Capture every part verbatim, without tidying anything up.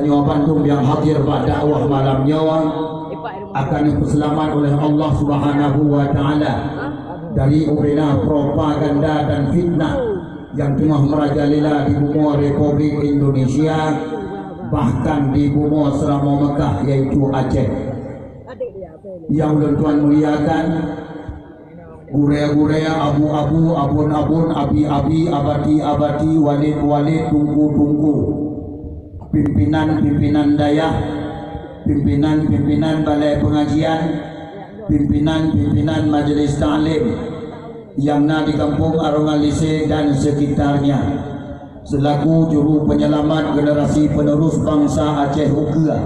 Nyoe bandum nyang hadir bak dakwah malam nyoe akan dipeuseulamat oleh Allah Subhanahu wa Taala dari ubena propaganda dan fitnah nyang teungoh meurajalela di bumoe Republik Indonesia, bahkan di bumoe Seuramoe Meukah, yaitu Aceh. Nyang ulôn tuan muliakan, gurée-gurée, abu-abu, abon-abon, abi-abi, abati-abati, walét-walét, tungku-tungku, pimpinan-pimpinan dayah, pimpinan-pimpinan balai peungajian, pimpinan-pimpinan majlis taklim nyang na di Gampông Arongan Lise dan sekitarnya, selaku juru penyelamat generasi penerus bangsa Aceh ukeue.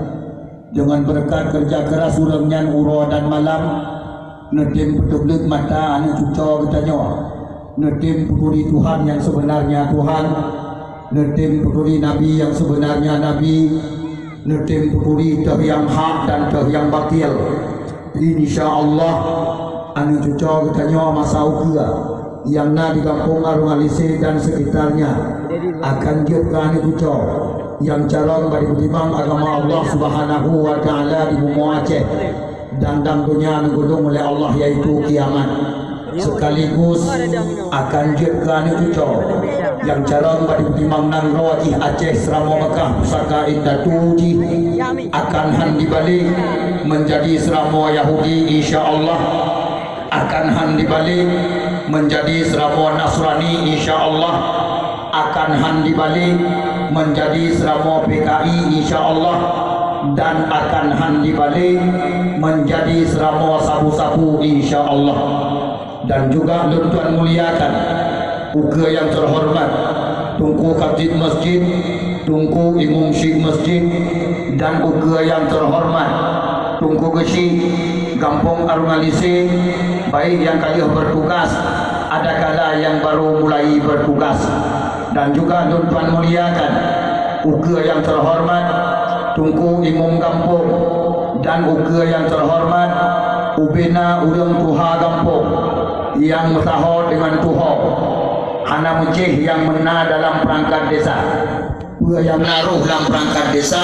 Deungon beureukat keureuja keuras ureuëng nyan uroe dan malam, neutem peuteubleuet mata aneuëk cucoe geutanyoe, neutem peuturi Tuhan nyang seubeunarnya Tuhan, neutem peuturi Nabi nyang seubeunarnya Nabi, neutem peuturi teuh nyang hak dan teuh nyang batil. Insya Allah, aneuëk cucoe geutanyoe masa ukeue nyang na di Gampông Arongan Lise dan sekitarnya akan jeuet keu aneuëk cucoe nyang carông bak dipeutimang agama Allah Subhanahu wa Taala di bumoe Aceh dan dang donya nyang geudong lé Allah, yaitu kiamat. Sekaligus akan jeuet keu aneuëk cucoe nyang carông bak dipeutimang nanggroe jih Aceh, Seuramoe Meukah, pusaka indatu jih, akan hán dibalek menjadi Seuramoe Yahudi, insya Allah. Akan hán dibalek menjadi Seuramoe Nasrani, insya Allah. Akan hán dibalek menjadi Seuramoe P K I, insya Allah. Dan akan hán dibalek menjadi Seuramoe sabu-sabu, insya Allah. Dan juga lôn tuan muliakan ukeue nyang teuhoreumat Teungku Khatib Masjid, Teungku Imum Syik Masjid, dan ukeue nyang teuhoreumat Teungku Geuchik Gampông Arongan Lise, baik nyang ka lheueh beutugas, adakala nyang barô mulai beutugas. Dan juga lôn tuan muliakan ukeue nyang teuhoreumat Teungku Imum Gampông dan ukeue nyang teuhoreumat ubena ureuëng tuha gampông nyang meusaho deungon tuho, hana meucéh nyang meuna dalam peurangkat desa. Peue nyang na roh lam peurangkat desa,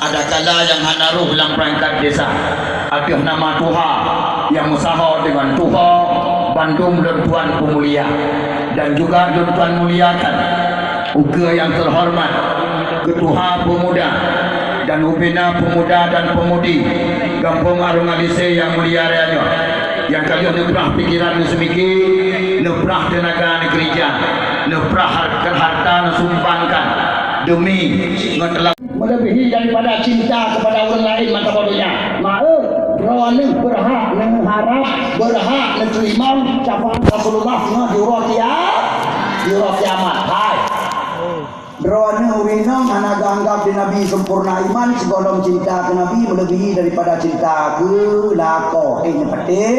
adakala nyang hana roh lam peurangkat desa, ateueh nama tuha nyang meusaho deungon tuho, bandum lôn tuan peumulia. Dan juga lôn tuan muliakan ukeue nyang teuhoreumat Keutuha Peumuda dan ubena peumuda dan peumudi Gampông Arongan Lise nyang mulia raya nyoe, nyang ka lheueh neuprah pikeran neuseumiké, neuprah teunaga neukeurija, neuprah har-, harta neusumbangkan demi ngon teulam. Melebihi daripada cinta kepada orang lain mata bodohnya. Maka, droeneuh berhak neuharap, berhak neuteurimong syafaat Rasulullah ngon di uroe kia-, di uroe kiamat. Hai. Droeneuh ureuëng inong hana geuanggab lé Nabi sempurna iman sigohlom cinta keu Nabi melebihi daripada cinta keu lakoe. Eh, nyoe patéh.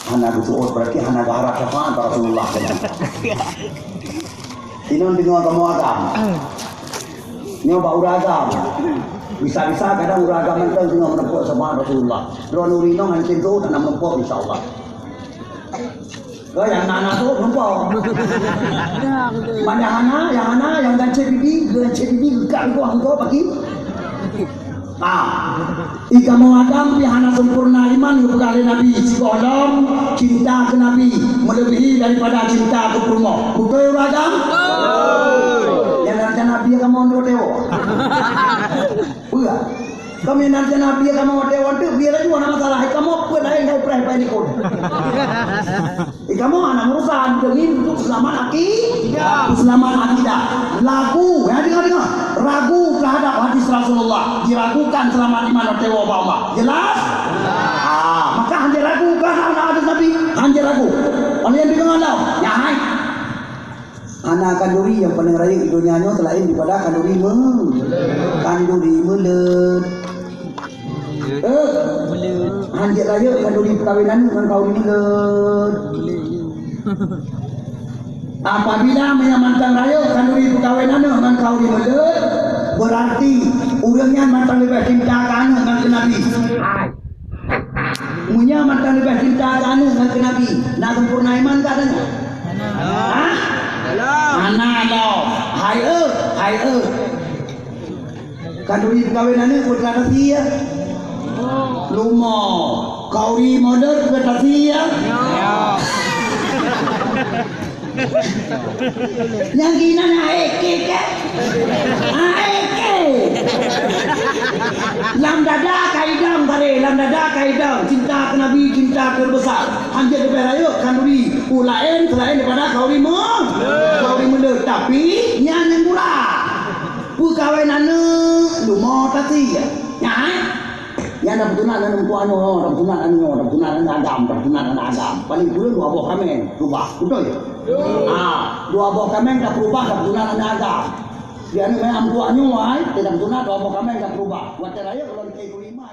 Hana geuseuôt, berarti hana geuharap syafaat bak Rasulullah. Inong deungoe kamoe agam. Nyoe bak ureuëng agam. Bisa-bisa kadang ureuëng agam mantong deungoe meurumpok syafaat Rasulullah. Droeneuh ureuëng inong hana teuntôt hana meurumpok, insya Allah. Keu nyang na aneuk tu lumpah. Ban nyang hana, nyang hana, nyang gancet bibi, gancet bibi geukak lumpah engkau pagi. Ah, i kamoe agam pih hana sempurna iman geupeugah lé Nabi sigohlom cinta keu Nabi melebihi daripada cinta keu peurumoh. Beutôi ureuëng agam? Nyang na rencana Nabi kamoe nyoe teuh. Peue? Kami nan rencana bie kamoe watée wan teuk bie laju hana masalah. Hai kamoe peue laén hai preh pai likot. Hai kamoe hana urusan demi untuk selamat aki-, selamat akidah. Lagu, ya dengar-dengar. Ragu terhadap hadis Rasulullah, diragukan selamat iman watée woe bak Allah. Jelas? Ah, maka hanjeuet ragu kan hadis Nabi? Hanjeuet ragu. Oleh yang dengar lah. Ya hai. Hana khanduri nyang paleng rayeuk di donya nyoe seulaén daripada khanduri meu-, khanduri meuleuet. Eh, hanjeuet rayeuk khanduri peukawen aneuk ngon khanduri meuleuet. Apabila meunyo mantong rayeuk khanduri peukawen aneuk ngon khanduri meuleuet, beurarti ureuëng nyan mantong leubeh cinta keu aneuk ngon keu Nabi. Hai. Meunyoe mantong leubeh cinta keu aneuk ngon keu Nabi, na sempurna iman ka tanyoe? Hana. Hah? Hana lom. Hai eh, hai eh. Khanduri peukawen aneuk peue teulatasi ya? Leumo. Khanduri modot peue teulatasi ya? Nyang inan aeke ke? Aeke. Lam dada ka idong bareh, lam dada ka idong. Cinta keu Nabi, cinta keu besar. Hanjeuet leubeh rayeuk khanduri. Peue laén seulaén daripada khanduri meu-, khanduri meuleuet. Tapi nyan nyang gura. Peukawen aneuk leumo tasi. Nyan, eh? Nyan tapeutunat aneuk muka nyoe, tapeutunat aneuk nyoe, tapeutunat aneuk agam, tapeutunat aneuk agam. Paling kureueng dua boh kaméng keurubah. Beutôi? Ah, dua boh kaméng takeurubah, tapeutunat aneuk agam. Di aneuk meu'ah muka nyoe, ai, tapeutunat dua boh kaméng takeurubah. Watèe rayeuk lôn keu lima,